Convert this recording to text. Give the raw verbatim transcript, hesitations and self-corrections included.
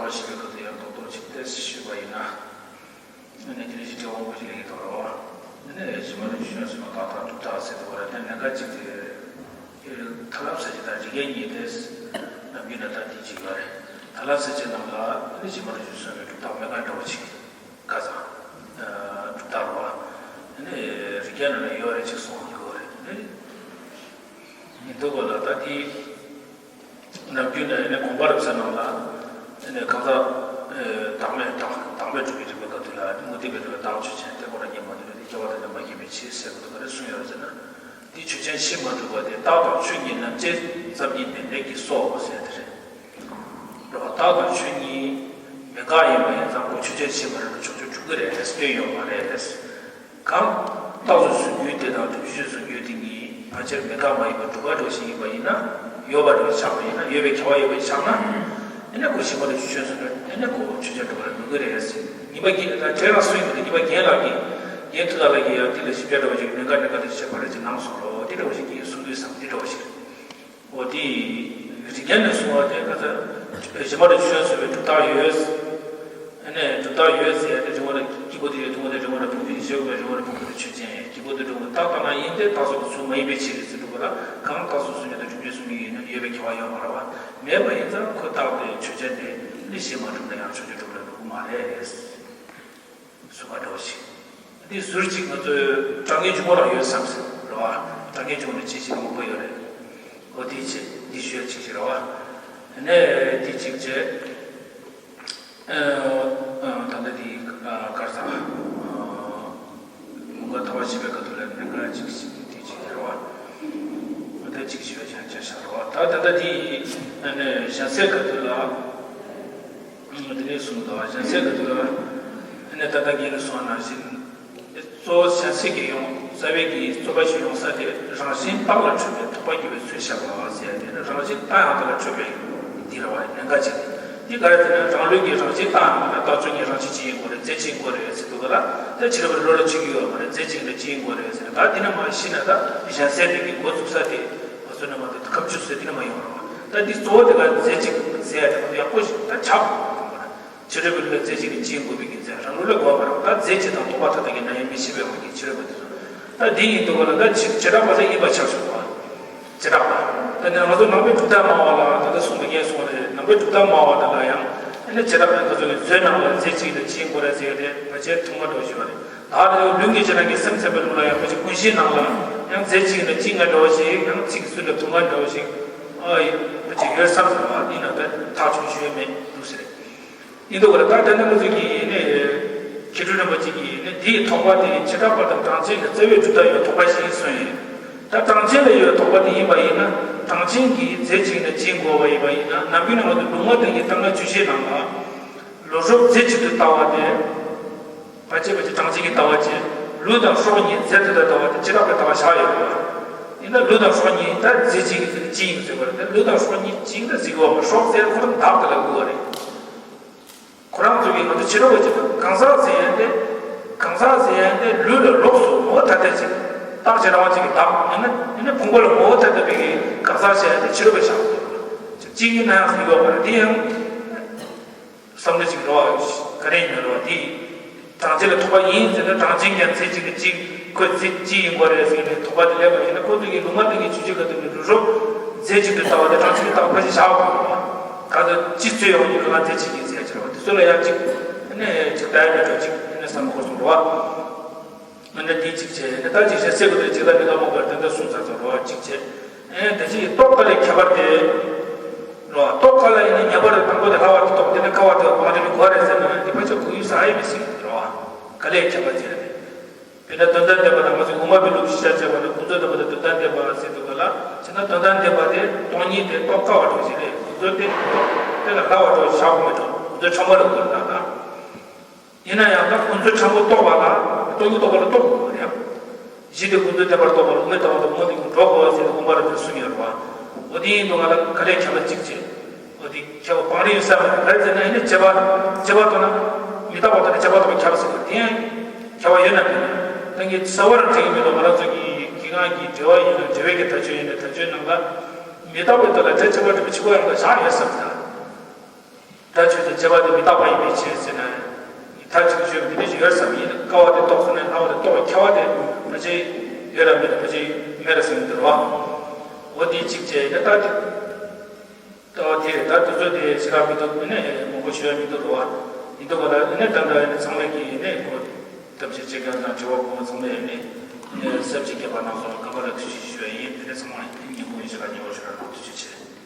ཞེས་པའི་སྐབས་སུ་ཡང་རྡོག་རྡོག་ཅིག་ཏོག་ཙམ་ཞུས་པ་ཡིན་ན། ཨ་ནི་དེ་ནས་ཞི་བདེ་དབང་པོ་ཞིག་ལ་ཡིན་དང་རོ། ཨ་ནི་ཞི་མ་ལུས་ཆོས་སུ་མ་བཏགས་དང་གྲུབ་རྟགས་ཟེར་དུས་བར་དེ་ལན་ཁ་ཅིག་དེ། ཐ་ལམ་ས་བཅད་དང་རིགས་རྒྱན་གཉིས་ཏེ། ནམ་རྒྱུན་ན་ད་དེ་གཅིག་ཡོད་རེད། ཐ་ལམ་ས་བཅད་ནང་ལ་ཨ་ནི་ཞི་མ་ལུས་ཆོས་སུ་གསུངས་པའི་གྲུབ་རྟགས་མེད་པ་འདྲ་བོ་ཅིག་ཁ་སང་། གྲུབ་རྟགས་རོ། ཨ་ནི་རིགས་རྒྱན་ནང་ལ་ཡོད་རེད་ཅིག་གསུངས་ཡོད་རེད། ཨ་ནི་འདུག་གོ་ལ་ད་དེ། ནམ་རྒྱུན་ནས་ཨ་ནི་དགོངས་པ་རབ་གསལ་ནང་ལ། ཨ་ནི་གང་ཟག་བདག་མེད་བདག་བདག་མེད་གྲུབ་པའི་རིགས་པའི་སྐབས་དེ་ལ་ཨ་ནི་མུ་སྟེགས་པའི་རིགས་པས་བདག་ཆོས་ཅན། དེ་ཁོ་ན་ཉིད་མ་གྲུབ་པས་དེ་སྐྱེ་བ་དང་ལྡན་པ་ཡིན་པའི་ཕྱིར་ཟེར་བ་དེ་ག་རེ་གསུངས་ཡོད་ཟེར་ན། དེ་ཆོས་ཅན་ཕྱིར་མ་གྲུབ་པ་དེ་རྟགས་དང་ཆོས་ཉིད་རྣམ་འབྱེད་ཙམ་ཡིན་པའི་ལས་ཀྱིས་སོ་ཟེར་དེ་རེད། རྟགས་དང་ཆོས་ཉིད་མེད་དགག་ཡིན་པ་ཡིན་ཙང་ཁོ་ཆོས་ཅན་ཕྱིར་མ་གྲུབ་ན་ཕྱོགས་ཆོས་གྲུབ་ཀྱི་རེད་ཟེར་སྐྱོན་ཡོད་མ་རེད། གང་རྟགས་སུ་བཟུང་རྒྱུ་དེ་དང་བསྒྲུབ་བྱའི་ཆོས་སུ་བཟུང་རྒྱུ་དེ་གཉིས་ཕལ་ཆེར་མེད་དགག་མ་ཡིན་པར་གྲུབ་པ་འདྲ་ཞིག་ཡིན་པ་ཡིན་ན། ཡོད་པ་འདྲ་ཆགས་པ་ཡིན་ན། ཡོད་པའི་ཁྱབ་པ་ཡོད་པ་ཆགས་ན། ཨ་ནི་ཁོ་ཞི་མ་ལུས་ཆོས་སུ་གསུངས་ན་ཨ་ནི་ཁོ་ཆོས་ཅན་གྲུབ་པ་ལ་འགྲོ་གི་རེད་ཟེར། ཉི་མ་རྒན་ད་དེ་རང་གསུངས་ཡོད་མི་འདུག་ཉི་མ་རྒན་ལགས་ཀྱིས་རྒན་ཐུགས་ལགས་ཀྱིས་ཡང་དེ་ལ་ཞིབ་ཆ་འདྲ་བ་ཞིག་ལན་ཁ་ལན་ཁ་དེ་བཤད་པ་རེད་ཅེས་གནང་སོང་རོ། དེ་འདྲ་བ་ཞིག་གིས་གསུང་དུས་བསམ་དེ་འདྲ་བ་ཞིག་རེད། འོ་དེ། རིགས་རྒྱན་ནས་གསུངས་པ་དེ་ཁ་ཚ། ཞི་མ་ལུས་ཆོས་སུ་གསུངས་པའི་གྲུབ་རྟགས་ཡོད། ཨ་ནི་གྲུབ་རྟགས་ཡོད་ཟེར་ཡ་དེ་རི་མོ་ལ་སྐྱིད་པོ་དེ་ཡོད། རི་མོ་དེ་རི་མོ་ལ་ཕུང་པོ་དེ་ཞེ་པོ་བས་རི་མོ་ལ་ཕུང་པོ་དེ་ཆོས་ཅན། སྐྱིད་པོ་དེ་རི་མོ་རྟགས་ལྟར་སྣང་ཡིན་ཏེ་རྟགས་སུ་ཚུལ་མ་ཡིན་པའི་ཕྱིར་ཟེར་འདུག་ག་ལ། གང་རྟགས་སུ་གསུངས་ཡོད་དེ་སྒྲུབ་བྱེད་གསུངས་ཡོད་ཡིན་ན་ཡོད་པའི་ཁྱབ་པ་ཡོད་མ་རེད་བ། མེད་པ་ཡིན་ཙང་ཁོ་རྟགས་དེ་ཆོས་ཅན་དེ་ནི་ཞི་མ་གྲུབ་ན་ཡང་ཆོས་ཅན་གྲུབ་ལ་འགྲོ་གི་མ་རེད། ཟུར་པ་འདྲ་བོ་ཞིག་འདི་ཟུར་གཅིག་ང་ཚོའི་སྒྲ་སྙན་ཆུང་ངུ་རང་ཡོད་བསམ་སྲིད་རེད་བ། སྒྲ་སྙན་ཆུང་ངུ་ནས་ཅི་ཞིག་མང་པོ་ཡོད་རེད། འོ་དེ་ཅི་འདི་ཞུ་ཡ་ཅིག་ཞིག་རེད་བ། ནས་དེ་གཅིག་བྱས། ད་ལྟ་དེ་གར་ས། མུ་ག་ཐ་བ་ཞེས་པའི་སྐབས་དུ་ལ་ནས་ང་གཅིག་ཞིག་དེ་གཅིག་རེད་བ། ད་གཅིག་ཞུ་ཡ་ཅིག་བྱས་ཤག་རེད་བ། ད་ད་ལྟ་དེ་ནས་གཞན་སའི་སྐབས་དུ་ལ། དེ་ནས་གསུངས་དང་གཞན་སེལ་གྱི་དུས་ལ། ཨ་ནི་ད་ལྟ་རྒན་ལ་གསུངས་ནང་བཞིན། གཙོ་བོ་གཞན་སེལ་གྱི་ཡོང་རྩ་བའི་གི་རྩོད་པ་ཞིག་ཡོང་ས་དེ་རང་བཞིན་རྟགས་ལ་འཕྲོད་པའི་ཐོགས་པ་བརྒྱུད་པའི་ཚུལ་བཤད་པ་ཟེར་ཡ་དེ་ནི་རང་བཞིན་རྟགས་ཡང་དག་ལ་འཕྲོད་པའི་འདི་ར་བ་ཡིན་ནན་ཁ་ཅིག་རེད། འདི་ག་རེ་ཟེར་ན་རང་ལུགས་ཀྱི་རང་བཞིན་རྟགས་ཡང་དག་ལ་རྟགས་ཆོས་ཉིད་རང་བཞིན་གཅིག་ཡིན་དགོས་རེད། རྫས་གཅིག་ཡིན་དགོས་རེད་ཟེར་འདུག་ག་ལ། དེ་ཕྱི་རབས་ལོ་ལ་གཅིག་ཡོད་མ་རེད། རྫས་གཅིག་ལ་གཅིག་ཡིན་དགོས་རེད་ཟེར་ད་དེ་ནི་མ་ཤི་ན་ད་གཞན་སེལ་དེ་གི་འགོ་ཚུགས་ས་དེ་ང་ཚོ་ནི་མ་ད་ཁ་མཆུ་ཟེར་དེ་ནི་མ་ཡོང་ར་བ། ད་འདི་གཙོ་བོ་དེ་ག་རྫས་གཅིག་ཟེར་ཡ་དེ་ང་ཚོ་ཡག་པོ་ཞིག་ད་ཆགས་དགོས་མ་རེད། ཕྱི་རབས་ལ་རྫས་གཅིག་ལ་གཅིག་ཡིན་དགོས་པའི་གི་རྫས་རང་ལུགས་ལ་དགོས་མ་རེད། ད་རྫས་གཅིག་དང་རྟོག་པ་མཐའ་དག་གི་ན་ཡང་མི་ཤེས་པའི་དབང་གིས་ཕྱི་རབས་པ་དེ་ཚོ་ད་འདི་ཡིན་འདུག་ག་ལ། ད་ཅིག་བྱེ་བྲག་པ་ཟེར་ཡིན་པ་ཆགས་སོང་བ། བྱེ་བྲག་པ། དེ་ནས་ང་ཚོ་ནང་པའི་གྲུབ་མཐའ་སྨྲ་བ་ལ་ད་ལྟ་གསུངས་པའི་ངས་གསུངས་པ་རེད། ནང་པའི་གྲུབ་མཐའ་སྨྲ་བ་དེ་ལ་ཡང་ཨ་ནི་བྱེ་བྲག་པའི་ང་ཚོ་གི་མཛོད་ནང་ལ་རྫས་གཅིག་ལ་གཅིག་ཡིན་དགོས་རེད་ཟེར་ཡ་དེ་ཕལ་ཆེར་ཐུན་མོང་འདྲ་བོ་ཞིག་ཡོད་རེད། ད་ནི་ལུགས་ངེས་ཅན་རང་གི་སེམས་ཙམ་པའི་ལུགས་ལ་ཡང་ཕལ་ཆེར་ཀུན་གཞིའི་ནང་ལ་ཡང་རྫས་གཅིག་ལ་གཅིག་ལྔ་འདྲ་བོ་ཞིག་ཡང་ཚིག་གི་ཚུལ་ལ་དུམ་ལྔ་འདྲ་བོ་ཞིག་ཨ་ཡི་ཕལ་ཆེར་ཡོད་བསམ་ཟེར་བ་འདི་ན་ད་ཐག་ཆོད་ཞུ་ཡ་མེད་འདུག་ཟེར། ཡིན་འདུག་ག་ལ། ད་དེ་ནི་ང་ཚོ་གི་ནི་མཁས་གྲུབ་རིན་པོ་ཆེ་གིས་ནི་འདིའི་ཐོགས་པ་དེ་བྱེ་བྲག་པ་དང་གྲངས་ཅན་གྱི་རྩ་བའི་གྲུབ་མཐའ་ཡོད་ཐོགས་པ་ཞིག་ཡིན་གསུངས་ཡོད། ད་གྲངས་ཅན་ལ་ཡོད་ཐོགས་པ་དེ་ཡིན་པ་ཡིན་ན་གྲངས་ཅན་གྱི་རྫས་གཅིག་ནི་གཅིག་དགོས་པ་ཡིན་པ་ཡིན་ན་ནམ་རྒྱུན་ནི་ང་ཚོ་ལུང་མ་བསྟན་གྱི་གཏན་ལ་ཆོས་བཤད་ནང་ལ་ལུགས་སྲོལ་རྫས་གཅིག་ཏུ་ལྟ་བ་དེ་ཕལ་ཆེར་ཕལ་ཆེར་གྲངས་ཅན་གྱི་ལྟ་བ་བྱས། ལུགས་དང་སྲོག་གཉིས་རྫས་དུ་ལྟ་བ་དེ་བྱེ་བྲག་པའི་ལྟ་བ་བཞག་ཡོད་པ། ཡིན་ན་ལུགས་དང་སྲོག་གཉིས་ད་རྫས་གཅིག་གཅིག་ཡིན་ཟེར་བ་རེད། ད་ལུགས་དང་སྲོག་གཉིས་གཅིག་ད་ཟེར་གི་ཡོད་མ་རེད། སྲོག་ཟེར་ཁོ་རང་བདག་དེ་ལ་དགོས་པ་རེད། ཁོ་རང་ཚོ་གིས་ང་ཚོ་ཕྱི་རོལ་པ་ཅིག་གང་ཟག་ཟེར་ཡ་དེ། གང་ཟག་ཟེར་ཡ་དེ་ལུས་ལ་ལོགས་སུ་ངོ་བོ་ཐ་དད་ཅིག་རྟག་བྱེད་རང་དབང་ཅིག་གི་བདག་ཡིན་ན་ཡིན་ན་ཕུང་པོ་ལ་ངོ་བོ་ཐ་དད་པའི་གི་གང་ཟག་ཟེར་ཡ་དེ་ཕྱི་རོལ་པ་ཆགས་དགོས་པ་ཅིག་གཅིག་ཡིན་ན་ཡང་ཟེར་ཡོད་པ་རེད། དེ་ཡང་བསམ་བློ་ཅིག་རེད་བ། ག་རེ་ཡིན་ན་རེད་བ། དེ་གྲངས་ཅན་ལ་ཐོགས་པ་ཡིན་ཟེར་ན་གྲངས་ཅན་ཀྱང་རྫས་གཅིག་གི་གཅིག་ཁོ་རྫས་གཅིག་ཡིན་དགོས་རེད་ཟེར་ནས་ཐོགས་པ་དེ་སླེབས་པ་ཡིན་ན་ཁོ་ཚོ་གི་ལུང་མ་བསྟན་གྱི་ཆོས་བརྒྱད་ཁ་ཐུག་ནས་ལུགས་སྲོལ་རྫས་གཅིག་ཏུ་ལྟ་བ་དེ་གྲངས་ཅན་གྱི་ལྟ་བ་ཕལ་ཆེར་བཞག་དགོས་རེད་བ། གང་ལྟར་སྤྱི་ཚོས་ཡོངས་ཀྱི་ཁ་ལ་རྫས་གཅིག་ཡིན་ཟེར་བ་དེ་ཚོ་ལ་ཡང་གཅིག་ཨ་ནི་གཅིག་ལྟ་ཡ་མེད་འགྲོ་གཅིག་ཨ་ནི་བསམ་དགོས་སོང་རེད་བ། ཨ་ནི་དེ་གཅིག་བྱས་ཨ་ནི་ད་གཅིག་བྱས་སེ་གོ་དེ་གཅིག་ལ་མི་ལ་མོ་བར་དེ་འདྲ་གསུངས་ཚར་ཚར་རེད་བ། གཅིག་བྱས་ཨ་ནི་དེ་གཅིག་རྟོགས་དཀའ་ལས་ཁྱད་པར་དེ། རོ། རྟོགས་དཀའ་ལ་ཡིན་ན་ཉེ་བར་དང་པོ་དེ་ལྷ་བ་དེ་རྟོགས་དེ་ནས་ཁ་བ་དེ་བང་རིམ་གོ་རེད་ཟེར་ན་འདི་ཕལ་ཆེར་གོ་ཡུལ་ཟ་ཡི་མི་སྲིད་རོ། དཀའ་ལས་ཁྱད་པར་ཅན་རེད། དཔེར་ན་དོན་དམ་བདེན་པ་དང་ང་ཚོ་དབུ་མ་པའི་ལུགས་ཤེས་བྱ་བྱས་པ་ན་ཀུན་རྫོབ་བདེན་པ་དང་དོན་དམ་བདེན་པ་ཟེར་འདུག་ག་ལ། བྱས་ན་དོན་དམ་བདེན་པ་དེ་སྟོང་ཉིད་དེ་རྟོགས་དཀའ་བ་འགྲོ་ཞིག་རེད། ཀུན་རྫོབ་དེ་རྟོགས་དེ་ལ་ལྷ་བ་འགྲོ་བཞག་མི་འགྲོ་ཀུན་རྫོབ་ཕྲ་མོ་ལ་གོ་ལ་ད། ཡིན་ན་ཡང་ད་ཀུན་རྫོབ་ཕྲ་མོ་རྟོགས་པ་ལ་རྟོགས་ཉིད་རྟོགས་པ་ལ་རྟོགས་དགོས་པ་རེད། གཞི་དེ་ཀུན་རྫོབ་བདེན་པར་རྟོགས་པ་ལ་དབུ་མའི་ལྟ་བ་དང་དབུ་མ་དེ་ཀུན་འགྲོ་དགོས་པ་ཟེར་ནས་དབུ་མ་རབ་ཏུ་གསུངས་ཡོད་རེད་བ། འོ་དེ་ཡིན་དུས་ང་ལ་ག་ལས་ཁྱད་པར་གཅིག་བྱས། འོ་དེ་ཁྱད་པར་བང་རིམ་ཡོད་ས་མ་རེད། ག་རེ་ཟེར་ན་ཡིན་ན་བྱེད་པ་བྱེད་པ་ལྟོས་ན་མི་རྟག་པ་ལྟོས་ན་བྱེད་པ་ལྟོས་པ་ཁྱབ་ཟེར་བ་དེ་ཡང་ཁྱད་པར་ཡོད་ན་མེད་ན་ད་ངས་གསལ་བོ་རང་དྲན་གྱི་མེད་དོ། ང་རང་ཚོ་གི་གི་གང་གི་འགྲེལ་བ་ཡིན་ན་འགྲེལ་བའི་གི་དར་ལྕོག་ཡིན་ན་དར་ལྕོག་ནང་ལ་མི་རྟག་པའི་ལྟོས་ལ་སྒྲ་ཁྱད་པར་འགྲེལ་པ་ཕྱི་པོ་ཡང་ད་བཞག་ཡོད་བསམ་ད། ད་ཆོས་ཀྱི་དཔྱད་པ་དེ་མི་རྟག་པ་ཡིན་པའི་ཕྱིར་ཟེར་ན། མཐའ་གཅིག་ཏུ་ཆོས་དེ་འདྲ་ཞིག་ཡོད་བསམ་ཡིན། དཀའ་བ་དེ་རྟོགས་སོང་ན་སླ་བ་དེ་རྟོགས་པའི་ཁྱད་པར་དེ་ཕལ་ཆེར་ཡོད་ར་མེད་ར་ཕལ་ཆེར་མེད་ར་ཟེར་གྱི་འདུག་ར་བ། འོ་དེ་གཅིག་བྱས་ཡིན་ན་ད་དེ། ལྟ་བ་དེ་རེད། ད་དུས་ཚོད་དེ་ཞེ་དྲག་མི་འདུག་ཨ་ནི་མང་པོ་ཞུ་ཡ་མི་འདུག་ར་བ། ཡིན་འདུག་ག་ལ་ཨ་ནི་ད་ལྟ་ཨ་ནི་ཚང་མས་ཀྱིས་ཨ་ནི་ཁོ་ཐབས་ཤེས་བྱེད་མཁན་དང་དྲི་བ་ཁོང་ཚང་མས་ཨ་ནི་ཨ་ནི་ཟབ་ཅིང་རྒྱས་པ་གནང་སོང་། སྐབས་ལ་ཐུགས་རྗེ་ཆེ་ཞུ་ཡ་ཡིན། དེ་ནས་ཚང་མ་ཉིན་གུང་ཡིན་ཞེ་དྲག་ཉེ་བར་ཞུ་ར་གནང་། ཐུགས་རྗེ་ཆེ།